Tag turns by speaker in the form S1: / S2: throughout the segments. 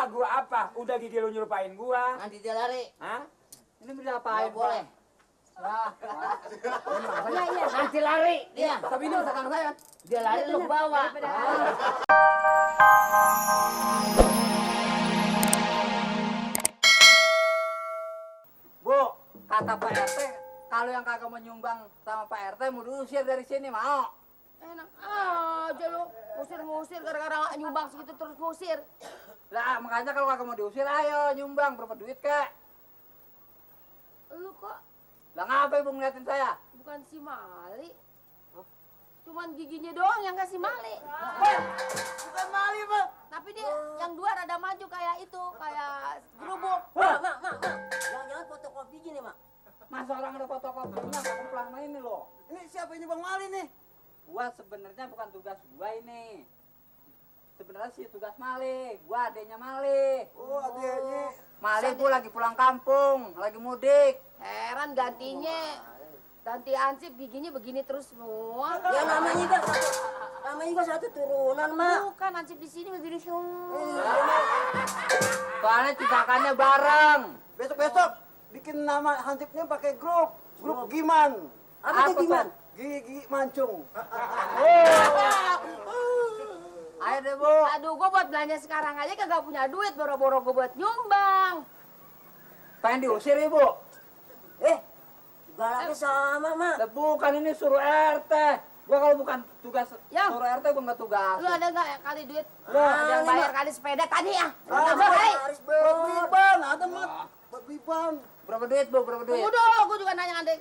S1: Gua apa? Udah gigi lu nyerupain gua.
S2: Nanti dia lari.
S1: Hah? Ini bisa apain?
S2: Nggak boleh.
S3: Iya.
S2: Nanti lari dia.
S1: Tapi ini usahakan saya.
S2: Dia lari lu bawa.
S1: Bu, kata Pak RT, kalau yang kagak menyumbang sama Pak RT mau diusir dari sini, mau?
S3: Enak aja lu. Ngusir gara-gara nggak nyumbang segitu terus ngusir.
S1: Lah, makanya kalau kagak mau diusir, ayo nyumbang. Berapa duit, Kak?
S3: Lu kok
S1: Lah, ngapa Ibu ngeliatin saya?
S3: bukan si Mali? Cuman giginya doang yang kasih Mali.
S1: Bukan Mali, Pak.
S3: Tapi dia yang dua rada maju kayak itu, kayak gerubuk.
S2: Mak. Jangan-jangan fotokopi gini, Mak.
S1: Masa orang ada fotokopinya, kok kemplang main ini loh. Ini siapa ini Bang Mali nih? Gua sebenarnya bukan tugas gua ini. Sebenarnya sih tugas Mali. Gua adenya Mali. Oh, adenya. Mali gua lagi pulang kampung, lagi mudik.
S3: Heran ganti ansip giginya begini terus semua.
S2: Ya namanya juga satu turunan, Mak.
S3: Bukan ansip di sini begini semua.
S1: Soalnya tindakannya bareng.
S4: Besok-besok bikin nama hansipnya pakai grup Giman.
S2: Apa tuh Giman?
S4: Gigi mancung.
S1: Ayo deh, Bu.
S3: Aduh, gua buat belanja sekarang aja kagak punya duit, boro-boro gua buat nyumbang.
S1: Pengen diusir, Ibu?
S2: Galaknya sama, Mak.
S1: Lah, bukan, ini suruh RT. Gua kalau bukan tugas
S3: Ya.
S1: suruh RT gua nggak tugas.
S3: Lu ada nggak ya kali duit?
S1: Lah,
S3: Ada yang
S2: ini,
S3: bayar
S2: Mak.
S3: kali sepeda tadi ya?
S4: Buat Biban, ada mat. Buat Biban.
S1: Berapa duit, Bu? Berapa duit?
S3: Tunggu dulu, gua juga nanya anak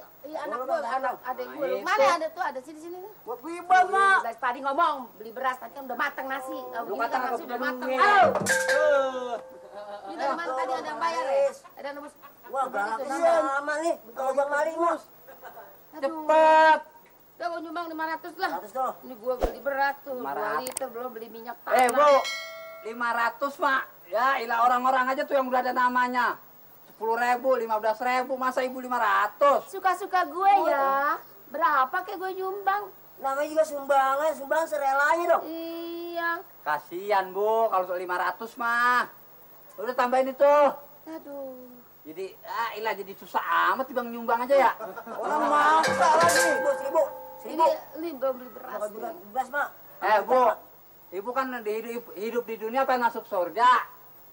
S3: gua, anak adek gua. Lu mana ada tuh, ada sini.
S4: Buat Biban, Mak.
S3: Dari tadi ngomong beli beras, tadi kan udah mateng nasi.
S1: Lu
S3: Gini
S1: kata
S3: kan
S1: nggak
S3: nasi
S1: punya
S3: udah mateng.
S1: duit.
S3: Ayo, ini dari mana tadi ada yang bayar ya? Ada yang nembus.
S2: Wah, galaknya sama nih. Kalau Bang Mali, Mak.
S3: Aduh.
S1: Cepet.
S3: Udah gua nyumbang 500 lah.
S2: 100 tuh.
S3: Ini gua beli beras tuh, 2
S1: 500.
S3: liter, belum beli minyak tanah.
S1: Bu. 500, Mak. Ya, ilah orang-orang aja tuh yang udah ada namanya. 10.000, 15.000, masa Ibu 500?
S3: Suka-suka gue ya. Berapa kayak gue nyumbang?
S2: Namanya juga sumbangan serelanya dong.
S3: Iya.
S1: Kasian, Bu, kalau soal 500 mah. Udah tambahin itu.
S3: Aduh.
S1: Jadi, ilah jadi susah amat Bang nyumbang aja ya.
S4: Orang maksa lagi.
S2: 1.000.
S3: Ini belum beli beras.
S2: Bakal
S3: nih.
S2: beras, Mak.
S1: Bu, Ibu kan hidup di dunia pengen masuk surga.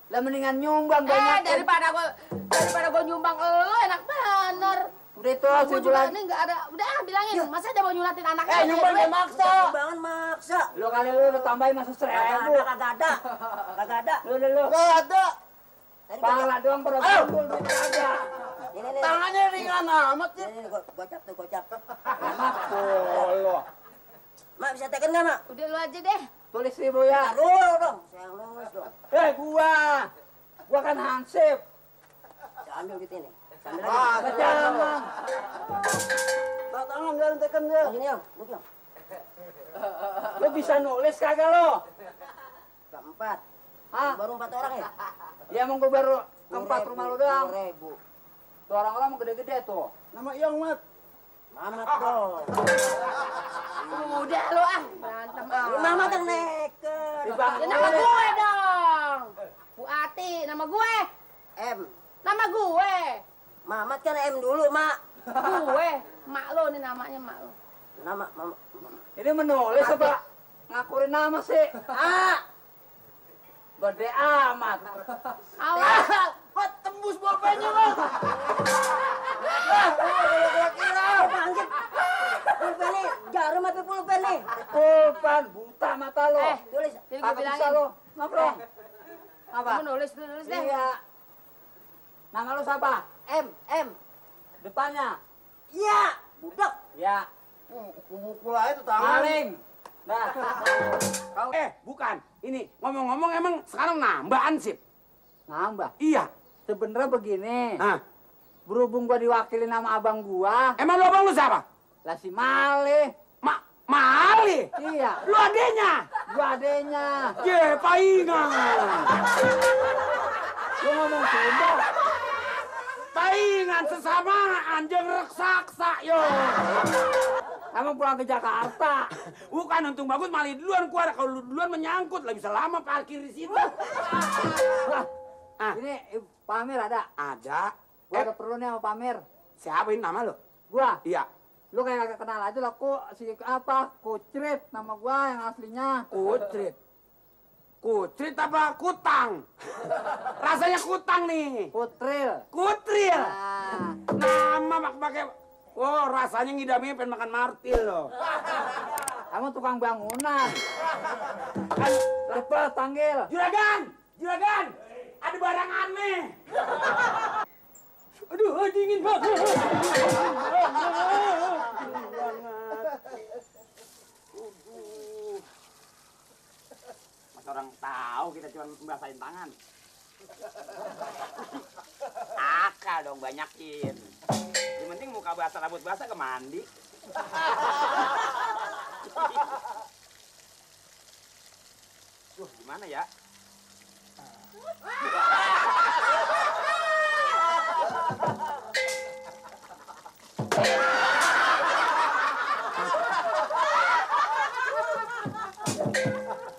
S1: Lah mendingan nyumbang banyak.
S3: Daripada gue nyumbang lo enak bener.
S1: Udah itu,
S3: Gue
S1: 1.000
S3: juga
S1: lagi.
S3: nih nggak ada. Udah bilangin, masa ada mau nyulatin anaknya?
S4: Nyumbang dia maksa.
S2: Sumbangan maksa.
S1: Lu kali lu udah tambahin masa 1.000.
S2: Kagak ada.
S1: Lu.
S4: Gak ada.
S2: Tadi
S1: Pala doang pada kumpul duit aja.
S2: Ini.
S4: Tangannya ringan amat sih.
S2: Ini gocap.
S1: Polo.
S2: Mak bisa tekan nggak, Mak?
S3: Udah lu aja deh.
S1: Tulis 1.000 ya.
S2: Taruh dong. Saya lulus dong.
S1: Gua kan hansip.
S2: Saya ambil gitu ini. Sambil
S4: Ah,
S2: lagi.
S1: Jangan.
S4: Tangan jangan tekan dia.
S2: Sini, Om. Duduk, Om.
S1: Lu bisa nulis kagak lo?
S2: Keempat.
S1: Hah?
S2: Baru 4 orang ya?
S1: Ya emang gua baru keempat rumah lu doang.
S2: 10.000.
S1: Tuh orang-orang mau gede-gede tuh.
S4: Nama Iyong, Mat.
S2: Mamat dong.
S3: Udah lu berantem
S2: Mamat yang neken.
S1: Bang,
S3: Ya nama gue dong. Bu Ati, nama gue.
S2: M.
S3: Nama gue.
S2: Mamat kan M dulu, Mak.
S3: Gue. Mak lo nih namanya mak lo.
S2: Nama Mama.
S1: ini menulis apa? Ngakurin nama sih. Gede amat.
S3: Awas.
S4: Mat, tembus bolpennya, Mat.
S2: Anjir. Pulpen nih. Jarum apa pulpen nih?
S1: Pulpen, buta mata lo.
S2: Tulis.
S3: Jadi gue
S1: Kagak bisa
S3: bilangin.
S1: lo. Nongkrong. Apa?
S3: Kamu nulis deh.
S1: Iya. Nama lu siapa?
S2: M.
S1: Depannya.
S2: Iya. Budak.
S1: Ya.
S4: Kumukul aja tuh tangan.
S1: Maling. Nah.
S5: Kau bukan. Ini ngomong-ngomong emang sekarang nambah ansip.
S1: Nambah.
S5: Iya.
S1: Sebenarnya begini.
S5: Nah,
S1: Berhubung gua diwakilin sama abang gua.
S5: emang lu abang lu siapa?
S1: Lah si Mali.
S5: Mali.
S1: Iya.
S5: Lu adenya.
S1: Gua adenya.
S5: Ye, paingan.
S1: Lu ngomong Sunda.
S5: Paingan sesama anjing reksaksa yo.
S1: Emang pulang ke Jakarta.
S5: Bukan, untung bagus malah duluan keluar. Kalau lu duluan menyangkut, lah bisa lama parkir di situ.
S1: Ini Pamer ada?
S5: Ada.
S1: Gua ada perlu nih sama Pamer.
S5: Siapa ini nama lo?
S1: Gua?
S5: Iya.
S1: Lu kayak gak kenal aja lah, Kucrit nama gua yang aslinya.
S5: Kucrit. Kucrit apa kutang? Rasanya kutang nih.
S1: Kutril.
S5: Kutril.
S1: Nah,
S5: Nama pakai. Oh, rasanya ngidamnya pengen makan martil loh.
S1: kamu tukang bangunan.
S5: Kan,
S1: Cepet panggil.
S5: juragan, juragan, ada barang aneh. Aduh, dingin banget. Masa orang tahu kita cuma membasahin tangan. Akal dong banyakin. Yang penting muka basah, rambut basah ke mandi. Gimana ya?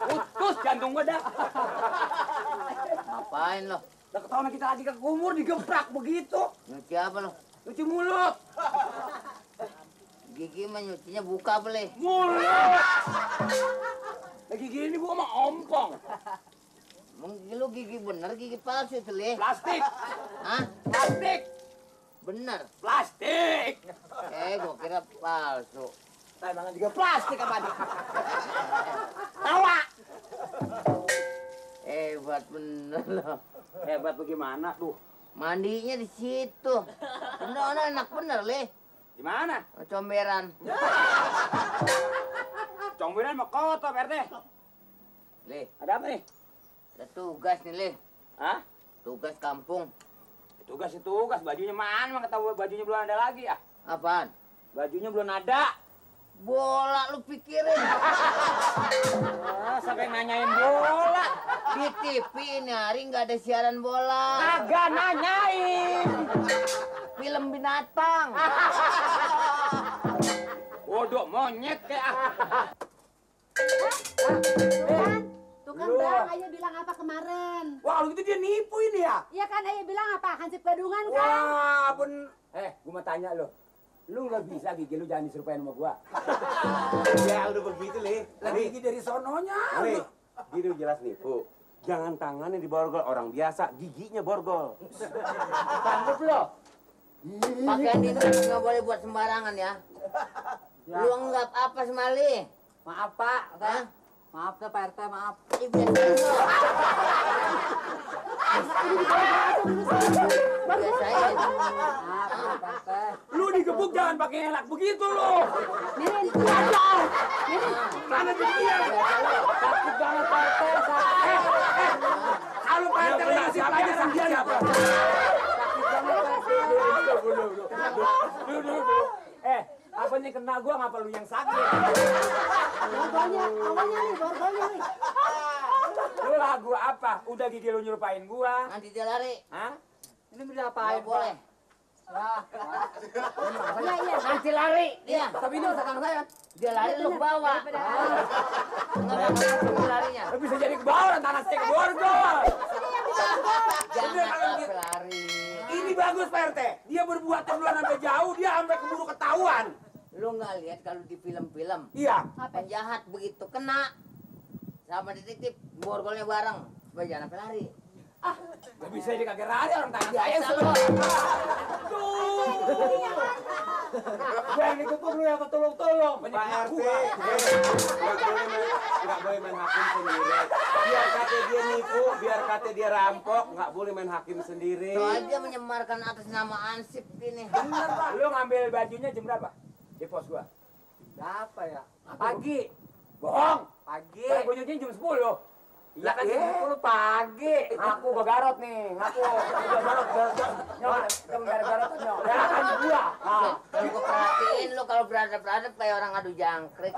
S5: Putus jantung gua dah.
S3: Ngapain lo?
S5: Udah ketahuan kita lagi ke kumur digeprak begitu.
S3: Nyuci apa lo?
S5: Cuci mulut.
S3: Gigi mah nyucinya buka boleh.
S5: Mulut. Lagi gini gua mah ompong.
S3: Lu gigi bener, gigi palsu tuh le.
S5: Plastik.
S3: Hah?
S5: Plastik.
S3: Bener.
S5: Plastik.
S3: Gua kira palsu.
S5: Tangan juga plastik apa nih? Tawa.
S3: Hebat bener lo.
S5: Hebat bagaimana tuh?
S3: Mandinya di situ. Bener enak bener le.
S5: Di mana?
S3: Comberan.
S5: Comberan mau kotor, Pak RT.
S3: Le,
S5: Ada apa nih?
S3: ada tugas nih le.
S5: Hah?
S3: Tugas kampung.
S5: Tugas itu tugas, bajunya mana? Emang ketahui bajunya belum ada lagi ya?
S3: Apaan?
S5: Bajunya belum ada.
S3: Bola lu pikirin.
S5: Sampai nanyain bola.
S3: Di TV ini hari nggak ada siaran bola.
S5: Kagak nanyain.
S3: Film binatang.
S5: Bodoh monyet kayak.
S6: Tukang barang ayah bilang apa kemarin?
S5: Wah, kalau gitu dia nipu ini ya?
S6: Iya kan ayah bilang apa? Hansip gadungan kan?
S5: Wah, gua mau tanya lo. Lu nggak bisa gigi lu jangan diserupain sama gua.
S4: Ya udah begitu, Le.
S5: Lagi gigi dari sononya.
S4: Le, gitu jelas nipu. Jangan tangannya diborgol, orang biasa giginya borgol.
S1: Sanggup lo.
S3: Pakaian ini nggak boleh buat sembarangan ya. Lu anggap apa semali?
S1: Maaf Pak.
S3: Hah?
S1: Maaf deh Pak RT, maaf.
S3: Ih, biasain lo. Biasain.
S1: Maaf Pak RT.
S5: Lu digebuk jangan pakai elak begitu lo.
S6: Mirin,
S5: Mana dia?
S1: Sakit banget Pak RT, sakit.
S5: Kalau Pak RT lagi siapa aja sama dia siapa?
S1: Sakit banget Pak RT.
S5: Dulu. Apa nih kena gua ngapa lu yang sakit?
S6: borgolnya nih, borgolnya nih.
S5: Lu lagu apa? Udah gigi lu nyerupain gua.
S3: Nanti dia lari.
S5: Hah?
S1: Ini bisa apain
S3: Nggak boleh.
S1: Ya.
S6: Iya, iya.
S3: Nanti lari dia.
S1: Tapi ini usahakan saya.
S3: Dia lari lu ke bawah. Nggak bisa larinya.
S5: Lu bisa jadi ke bawah dan tanah saya ke borgol.
S3: Jangan apa lari.
S5: Ini bagus Pak RT. Dia berbuat duluan sampai jauh, dia sampai keburu ketahuan.
S3: Lu nggak lihat kalau di film-film
S5: Iya.
S3: penjahat begitu kena sama detektif borgolnya bareng supaya jangan sampai lari.
S5: Gak bisa dia kagak lari orang tangan saya
S3: Biasa lu.
S5: Yang dikepung lu yang ketolong-tolong.
S4: Pak RT, nggak boleh main hakim sendiri. Biar kata dia nipu, biar kata dia rampok, nggak boleh main hakim sendiri.
S3: Soalnya dia menyemarkan atas nama Ansip ini.
S5: Bener Pak. Lu ngambil bajunya jam berapa? Di pos gua.
S1: Apa ya? Pagi.
S5: Bohong.
S1: Pagi.
S5: Gua nyuciin jam 10.
S1: Iya kan jam 10 pagi.
S5: Ngaku Garot nih, ngaku. Garot nyok. Ya kan gua.
S3: Kalau gue perhatiin lu kalau beradab-beradab kayak orang adu jangkrik.